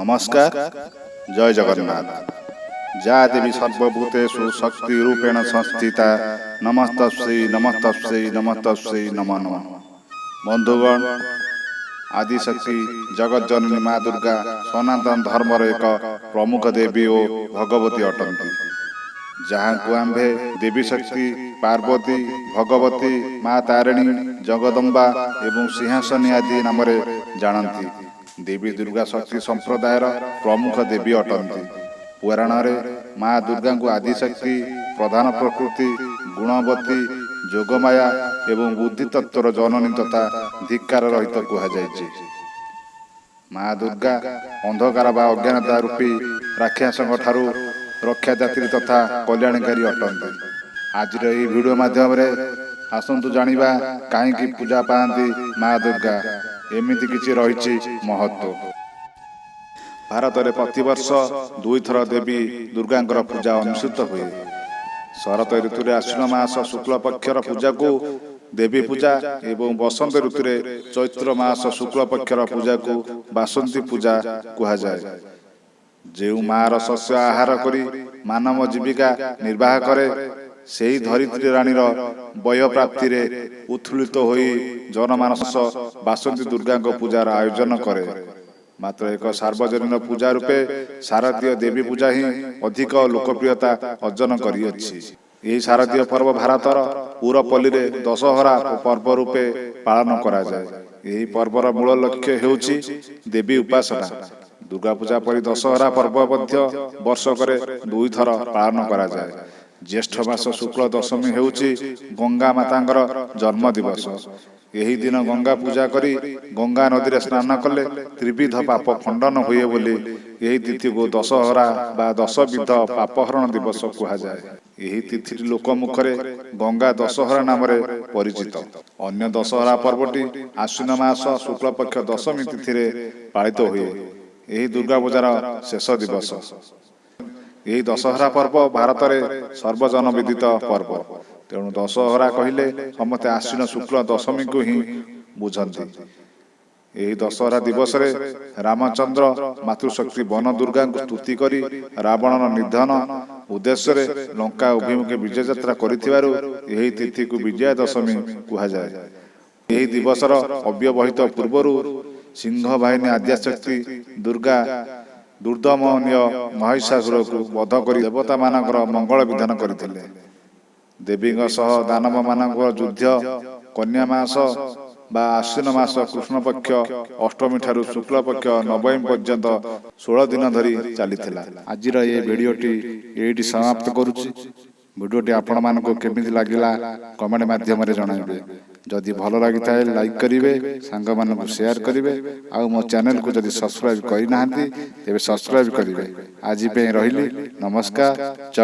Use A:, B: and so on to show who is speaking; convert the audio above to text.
A: ନମସ୍କାର, ଜୟ ଜଗନ୍ନାଥ। ଯା ଦେବୀ ସର୍ବଭୂତେଷୁ ଶକ୍ତି ରୂପେଣ ସଂସ୍ଥିତା, ନମସ୍ତସ୍ୟୈ ନମସ୍ତସ୍ୟୈ ନମସ୍ତସ୍ୟୈ ନମଃ ନମଃ। ବନ୍ଧୁଗଣ, ଆଦିଶକ୍ତି ଜଗତ ଜନନୀ ମା ଦୁର୍ଗା ସନାତନ ଧର୍ମର ଏକ ପ୍ରମୁଖ ଦେବୀ ଓ ଭଗବତୀ ଅଟନ୍ତି, ଯାହାଙ୍କୁ ଆମ୍ଭେ ଦେବୀ ଶକ୍ତି, ପାର୍ବତୀ, ଭଗବତୀ, ମା ତାରିଣୀ, ଜଗଦମ୍ବା ଏବଂ ସିଂହାସନୀ ଆଦି ନାମରେ ଜାଣନ୍ତି। ଦେବୀ ଦୁର୍ଗା ଶକ୍ତି ସମ୍ପ୍ରଦାୟର ପ୍ରମୁଖ ଦେବୀ ଅଟନ୍ତି। ପୁରାଣରେ ମା ଦୁର୍ଗାଙ୍କୁ ଆଦିଶକ୍ତି, ପ୍ରଧାନ ପ୍ରକୃତି, ଗୁଣବତୀ, ଯୋଗମାୟା ଏବଂ ବୁଦ୍ଧି ତତ୍ତ୍ୱର ଜନନୀ ତଥା ଧିକ୍କାର ରହିତ କୁହାଯାଇଛି। ମା ଦୁର୍ଗା ଅନ୍ଧକାର ବା ଅଜ୍ଞାନତା ରୂପୀ ରାକ୍ଷସଙ୍କ ଠାରୁ ରକ୍ଷାଦାତ୍ରୀ ତଥା କଲ୍ୟାଣକାରୀ ଅଟନ୍ତି। ଆଜିର ଏହି ଭିଡ଼ିଓ ମାଧ୍ୟମରେ ଆସନ୍ତୁ ଜାଣିବା, କାହିଁକି ପୂଜା ପାଆନ୍ତି ମା ଦୁର୍ଗା, ଏମିତି କିଛି ରହିଛି ମହତ୍ଵ। ଭାରତରେ ପ୍ରତିବର୍ଷ ଦୁଇଥର ଦେବୀ ଦୁର୍ଗାଙ୍କର ପୂଜା ଅନୁଷ୍ଠିତ ହୁଏ। ଶରତ ଋତୁରେ ଆଶ୍ୱିନ ମାସ ଶୁକ୍ଳ ପକ୍ଷର ପୂଜାକୁ ଦେବୀ ପୂଜା ଏବଂ ବସନ୍ତ ଋତୁରେ ଚୈତ୍ର ମାସ ଶୁକ୍ଳ ପକ୍ଷର ପୂଜାକୁ ବାସନ୍ତୀ ପୂଜା କୁହାଯାଏ। ଯେଉଁ ମାର ଶସ୍ୟ ଆହାର କରି ମାନବ ଜୀବିକା ନିର୍ବାହ କରେ, ସେହି ଧରିତ୍ରୀ ରାଣୀର ବୟ ପ୍ରାପ୍ତିରେ ଉତ୍ଫୁଲ୍ଲିତ ହୋଇ ଜନମାନସ ବାସନ୍ତୀ ଦୁର୍ଗାଙ୍କ ପୂଜାର ଆୟୋଜନ କରେ। ମାତ୍ର ଏକ ସାର୍ବଜନୀନ ପୂଜା ରୂପେ ଶାରଦୀୟ ଦେବୀ ପୂଜା ହିଁ ଅଧିକ ଲୋକପ୍ରିୟତା ଅର୍ଜନ କରିଅଛି। ଏହି ଶାରଦୀୟ ପର୍ବ ଭାରତର ପୁରପଲ୍ଲୀରେ ଦଶହରା ପର୍ବ ରୂପେ ପାଳନ କରାଯାଏ। ଏହି ପର୍ବର ମୂଳ ଲକ୍ଷ୍ୟ ହେଉଛି ଦେବୀ ଉପାସନା। ଦୁର୍ଗାପୂଜା ପରି ଦଶହରା ପର୍ବ ମଧ୍ୟ ବର୍ଷକରେ ଦୁଇଥର ପାଳନ କରାଯାଏ। ଜ୍ୟେଷ୍ଠ ମାସ ଶୁକ୍ଳ ଦଶମୀ ହେଉଛି ଗଙ୍ଗା ମାତାଙ୍କର ଜନ୍ମ ଦିବସ। ଏହି ଦିନ ଗଙ୍ଗା ପୂଜା କରି ଗଙ୍ଗା ନଦୀରେ ସ୍ନାନ କଲେ ତ୍ରିବିଧ ପାପ ଖଣ୍ଡନ ହୁଏ ବୋଲି ଏହି ତିଥିକୁ ଦଶହରା ବା ଦଶବିଧ ପାପହରଣ ଦିବସ କୁହାଯାଏ। ଏହି ତିଥିଟି ଲୋକମୁଖରେ ଗଙ୍ଗା ଦଶହରା ନାମରେ ପରିଚିତ। ଅନ୍ୟ ଦଶହରା ପର୍ବଟି ଆଶ୍ୱିନ ମାସ ଶୁକ୍ଳପକ୍ଷ ଦଶମୀ ତିଥିରେ ପାଳିତ ହୁଏ। ଏହି ଦୁର୍ଗା ପୂଜାର ଶେଷ ଦିବସ। ଏହି ଦଶହରା ପର୍ବ ଭାରତରେ ସର୍ବଜନ ବିଦିତ ପର୍ବ। ତେଣୁ ଦଶହରା କହିଲେ ସମସ୍ତେ ଆଶ୍ୱିନ ଶୁକ୍ଳ ଦଶମୀକୁ ହିଁ ବୁଝନ୍ତି। ଏହି ଦଶହରା ଦିବସରେ ରାମଚନ୍ଦ୍ର ମାତୃଶକ୍ତି ବନ ଦୁର୍ଗାଙ୍କୁ ସ୍ତୁତି କରି ରାବଣର ନିଧନ ଉଦ୍ଦେଶ୍ୟରେ ଲଙ୍କା ଅଭିମୁଖେ ବିଜୟଯାତ୍ରା କରିଥିବାରୁ ଏହି ତିଥିକୁ ବିଜୟା ଦଶମୀ କୁହାଯାଏ। ଏହି ଦିବସର ଅବ୍ୟବହିତ ପୂର୍ବରୁ ସିଂହବାହିନୀ ଆଦ୍ୟାଶକ୍ତି ଦୁର୍ଗା ଦୁର୍ଦମନୀୟ ମହିଷାସୁରକୁ ବଧ କରି ଦେବତାମାନଙ୍କର ମଙ୍ଗଳ ବିଧାନ କରିଥିଲେ। ଦେବୀଙ୍କ ସହ ଦାନବମାନଙ୍କର ଯୁଦ୍ଧ କନ୍ୟା ମାସ ବା ଆଶ୍ୱିନ ମାସ କୃଷ୍ଣପକ୍ଷ ଅଷ୍ଟମୀ ଠାରୁ ଶୁକ୍ଳପକ୍ଷ ନବମୀ ପର୍ଯ୍ୟନ୍ତ 16 ଦିନ ଧରି ଚାଲିଥିଲା। ଆଜିର ଏ ଭିଡ଼ିଓଟି ଏଇଠି ସମାପ୍ତ କରୁଛି। ଭିଡ଼ିଓଟି ଆପଣମାନଙ୍କୁ କେମିତି ଲାଗିଲା, କମେଣ୍ଟ ମାଧ୍ୟମରେ ଜଣାଇବେ। ଯଦି ଭଲ ଲାଗିଥାଏ, ଲାଇକ୍ କରିବେ, ସାଙ୍ଗମାନଙ୍କୁ ସେୟାର କରିବେ ଆଉ ମୋ ଚ୍ୟାନେଲକୁ ଯଦି ସବସ୍କ୍ରାଇବ୍ କରିନାହାନ୍ତି, ତେବେ ସବସ୍କ୍ରାଇବ୍ କରିବେ। ଆଜି ପାଇଁ ରହିଲି। ନମସ୍କାର, ଜୟ